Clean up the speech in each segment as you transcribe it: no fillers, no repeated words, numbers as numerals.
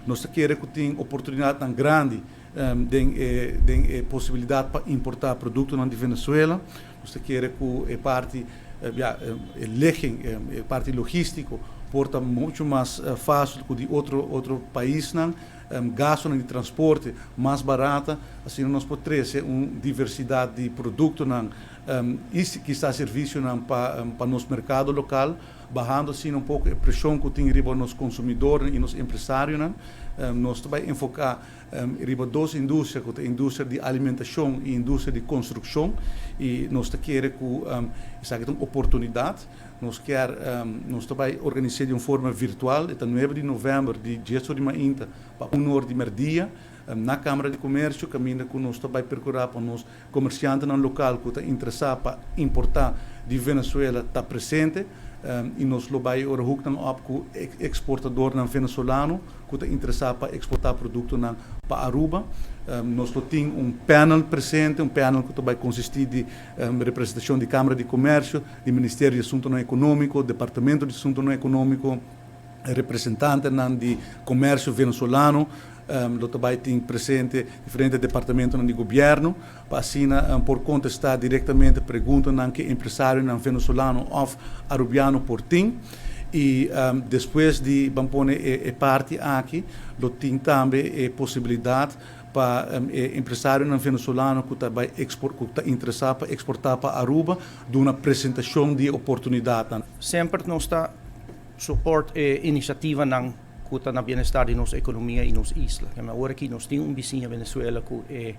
Nos ta kere ku tin oportunidatnan grandi den e posibilidat pa importá produktonan di Venezuela. Nos ta kere ku e parti, ja, e ligging, e parti logístiko por ta muchu mas fásil ku di otro paisnan, gastonan di transporte mas barata, asina nos por trese un diversidat di produktonan i kisas servisionan pa nos merkado lokal, bahando asina un poko e preshon ku tin riba nos konsumidornan i nos empresarionan. Nos ta bai enfoká riba dos industria, ku ta industria di alimentashon i industria di konstrukshon, i nos ta kere ku esaki ta un oportunidat. Nos ta bai organis'é di un forma virtual, e ta 9 di novèmber di 10 or di mainta pa 1 or di mèrdia na Kámara di Komersio, kaminda ku nos ta bai perkurá pa nos komersiantenan lokal ku ta interesá pa importá di Venezuela ta presente, i nos lo bai ora hoeknan op ku eksportadornan venezolano ku ta interesá pa eksportá produktonan pa Aruba. Nos lo tin un panel presente, un panel ku ta bai konsistí di representashon di Kámara di Komersio, di Ministerio di Asuntonan Ekonómiko, Departamento di Asuntonan Ekonómiko, representantenan di komersio venezolano, lo ta bai tin presente diferente departamentonan di gobièrnu pa asina por kontestá direktamente preguntanan ku empresarionan venezolano òf arubiano por tin. I despues di ban pone e parti aki lo tin tambe e posibilidat pa e empresarionan venezolano ku ta bai ku ta interesá pa eksportá pa Aruba duna presentashon di e oportunidatnan. Semper nos ta support e inisiativanan ku ta na bienestar di nos ekonomia i nos isla. Keme awor aki nos tin un bisiña Venezuela ku e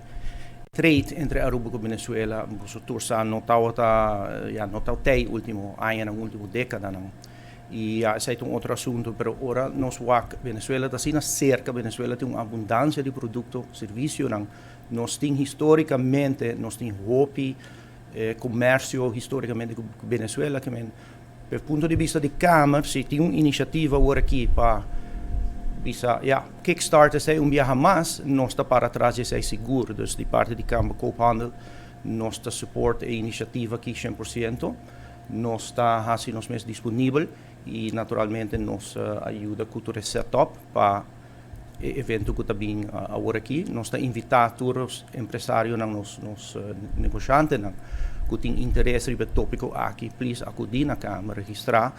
trade entre Aruba ku Venezuela boso tur sa no tabata, ya, no tabata tei ultimo añanan, ultimo dekadanan. I ya esei ta un otro asunto, pero ora nos wak Venezuela ta asina serka, Venezuela tin un abundansia di produkto, servisionan. Nos tin histórikamente, nos tin hopi komersio histórikamente ku Venezuela, ke men pe punto di bista di Kamer, si tin un inisiativa awor aki pa bisa, ya, kickstart esei un biaha mas, nos ta para atras di esei sigur. Dus di parti di Kamer Koophandel nos ta support e inisiativa aki 100%. Nos ta hasi nos mes disponibel i naturalmente nos a yuda ku tur e setup pa e evento ku ta bin awor aki. Nos ta invitá tur empresarionan, nos negoshantenan ku tin interes riba e tópiko aki, please akudí na Kamer, registrá.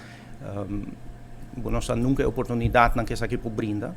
Bo no sa nunka e oportunidatnan ku esaki por brinda.